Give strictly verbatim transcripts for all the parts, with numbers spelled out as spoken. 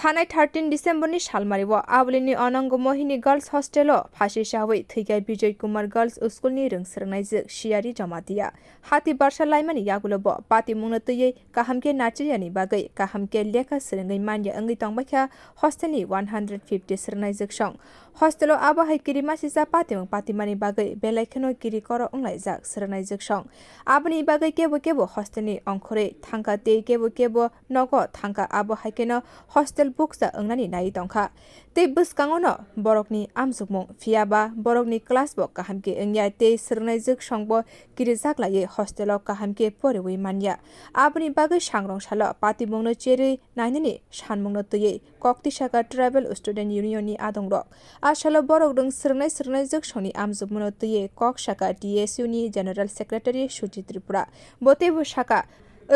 Thanai thirteen December ni salmari o Abolini Onongo Mohini Girls Hostel o phasi chawi thwikha Bijoy Kumar Girls School ni rwng swrwngnaijwk Siyari Jamatia. Hati barsa laimani yagulo bo patimungno twiwi kaham khe nachirya ni bagwi kaham khe lekha swrwngwi manya wngwi tongbaikha hostel ni one hundred fifty swrwngnaijwk song. Hostel o abo hai kirima sisa patimung patimani bagwi belai kheno kiri koro wnglaijak swrwngnaijwk song. Aboni bagwi kebo kebo hostel ni ongkhorwi thangkha tei kebo kebo nogo thangkha, abo hai kheno hostel bukcha wngnani naiwi tongkha. Tei bwskango no borokni amjokmung, phiya ba borokni class bo kaham khe wngya tei swrwngnaijwk song bo kirijak laiwi hostel o kaham khe poriwi manya. Aboni bagwi sangrong salo patimungno cherwi nainani sanmungno twiwi kok tisaka Tribal Student Union ni adongrok. A salo borok rwng swrwngnai swrwngnai jwk songni amjokmano twiwi kok saka T S U ni General Secretary Sujit Tripura. Bo teibo saka,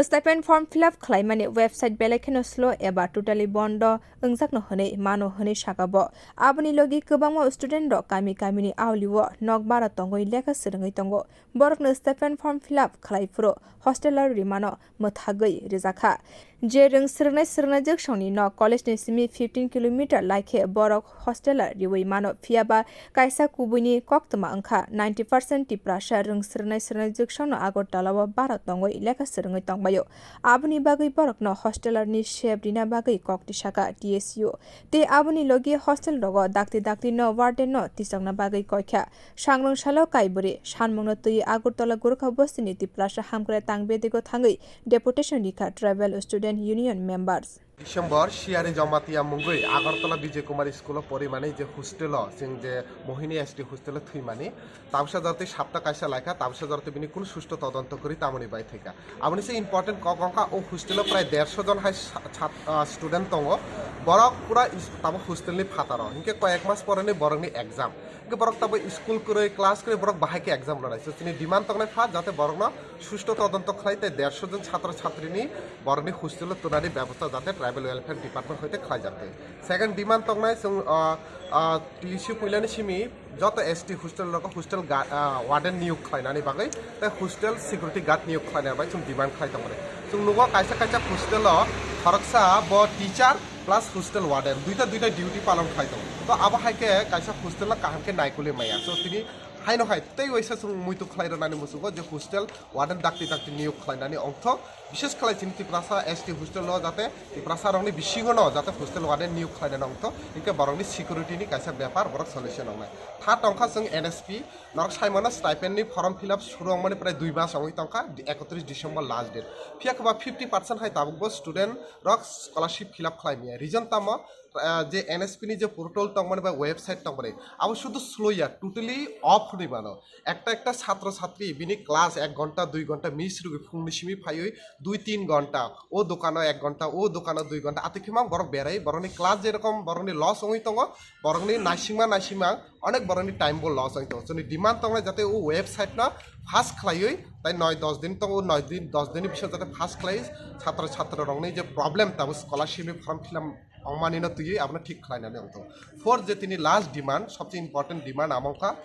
stipend form fill up khlaimani website belai kheno slow eba totally bondo wngjakno hwnwi mano hwnwi saka bo. Aboni logi kwbangma student rok kami kamini auli o nok bara tongwi lekha swrwngwi tongo. Borokno stipend form fill up khlai phuru hostel o rimano mwthagwi rijakha. Je rwng swrwngnai swrwngnai jwk songni nok college ni simi fifteen kilometer lai khe borok hostel o riwi mano, phiya ba kaisa kubuini koktwma wngkha ninety percent Tiprasa rwng swrwngnai swrwngnai jwk songno Agartala o bara tongwi lekha swrwngwi tongbaio. Aboni bagwi borokno hostel o ni sep rina bagwi kok tisaka T S U. Tei aboni logi hostel rogo dakti dakti no warden no tisokna bagwi koikha. Sangrong salo Kaibwrwi sanmungno twi Agartala Gorkha Bostini Tiprasa Hamkrai Tang Bedego thangwi deputation rikha Tribal Student Union members. December Siyari Jamatia mungwi Agartala Vijay Kumar School o porimani je hostel o, chwng je Mohini S T hostel o thwimani, tabsa jorti sapta kaisa laikha, tabsa jorti bini kunu susto todonto kwrwi tamoni bai thwikha. Aboni se important kok wngkha, o hostel o prai derso jon hai sa-, sat-, ah, student tongo, borok pura is-, tamo hostel ni phataro, hinkhe koyek mas poreni borokni exam. Hingke borok tabo school kwrwi, class kwrwi, borok bahai khe exam rwnai. So, chini demand tongnai pha, jate borokno susto todonto khlai tei derso jon chhatro chhatrini borokni hostel o tonani bebosta jate Tribal Welfare Department hoite khlai jak tei. Second demand tongnai chwng, ah, ah, T S U puilani simi joto S T hostel rogo hostel ga-, ah, warden niyok khlainani bagwi tei hostel security guard niyok khlaina bai chwng demand khlai tongmani. Chwng nugo kaisa kaisa hostel o khoroksa bo teacher plus hostel warden duita duita duty palon khlai tongo. To abo hai khe kaisa hostel no kaham khe naikuli maya. So tini haino hai tei waisa chwng muitu khlai rwnani muchungo je hostel warden dakti dakti niyok khlainani ongthok. Bishes khlai chini Tiprasa S T hostel no jate Tiprasa rokni bisingo no jate hostel warden niyok khlainani ongthok. Hinkhe borokni security ni kaisa bepar borok solution wngnai. Tha tongkha chwng N S P, norok saimano stipend ni form fill up suru wngmani prai dui mas wngwi tongkha, ekotris December last date. Phiya khe ba fifty percent hai tabukbo student rok scholarship fill up khlai maya. Reason tamo, ah, je N S P ni je portal tongmani ba website tongmani, abo sudu slow ya, totally off hwnwi mano. Ekta ekta chhatro chhatri bini class ek ghonta dui ghonta miss rwgwi phungni simi phaiwi dui tin ghonta, o dokano ek ghonta, o dokano dui ghonta, atwi khe mang borok berai, borokni class jerokom borokni loss wngwi tongo, borokni naisingma naisingma onek borokni time bo loss wngwi tongo. Chwngni demand tongnai jate o website no fast khlaiwi, tai noi dos din tongo, noi din dos din ni bisingo jate fast khlaiwi chhatro chhatri rokni je problem tabuk scholarship ni form fill up wngmani no twiwi abono thik khlainani wng tongo. Fourth je tini last demand, sobse important demand amo wngkha,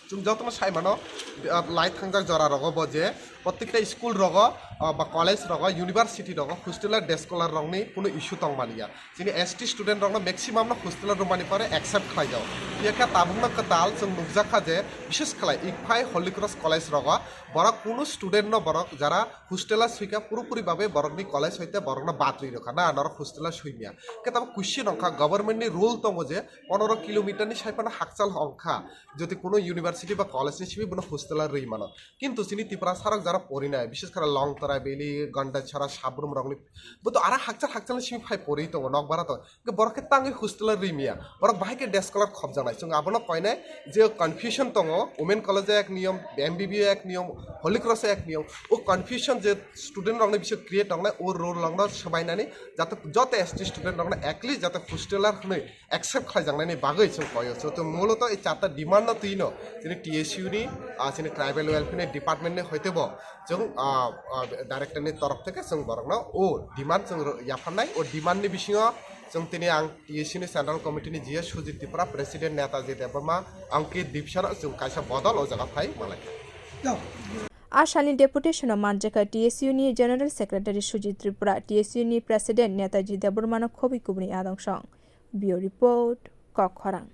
chwng jotono saimano, ah, lai thangjak jora rogo bo je prottekta school rogo, ah, ba college rogo, university rogo hostel o day scholar rokni kunu issue tongmani ya. Chini S T student rokno maximum no hostel o rwmani pore accept khlai jao. Phiya khe tabukno kwtal chwng nukjakha je, bishes khlai Ikphai Holy Cross College rogo borok kunu student no borok jara hostel o swikha purupuri babe borokni college hoite borokno bad rwi rwkha, na norok hostel o swimya. Khe tabuk question wngkha, government ni rule tongo je ponoro kilometer ni sai phano hakchal wngkha, jodi kunu university ba college ni simi bono hostel o rwi mano. Kintu chini Tiprasa rok jara porinai, bishes khe Longtara Valley, Gandachara, Sabrum rokni, bo to ara hakchal hakchal ni simi phai pori tongo, nokbara tongo. Hingke borok khe tangwi hostel o rwmya, borok bahai khe day scholar khopjaknai. Chwng abono koinai je confusion tongo, Women College o ek niyom, M B B o ek niyom, Holy Cross o ek niyom. O confusion je student rokni bising create tongnai, o role rokno swbainani jate joto S T student rokno at least jate hostel o hwnwi accept khlaijaknaini bagwi chwng koio. So, to muloto ei charta demand no twino chini T S U ni, ah, chini tribal welfare ni department ni hoite bo chwng, ah, ah, director ni torof theke chwng borokno o demand chwng ro-, yapharnai. O demand ni bisingo chwng tini ang T S U ni central committee ni G S Sujit Tripura, president Netaji Debbarma, Ankit Dipsano chwng kaisa bodol o jaga phai malaikha. A salni deputation-o manjakha T S U ni General Secretary Sujit Tripura, T S U ni President Netaji Debbarmano khobwi kubuni adong song. Bureau Report, Kokkhorang.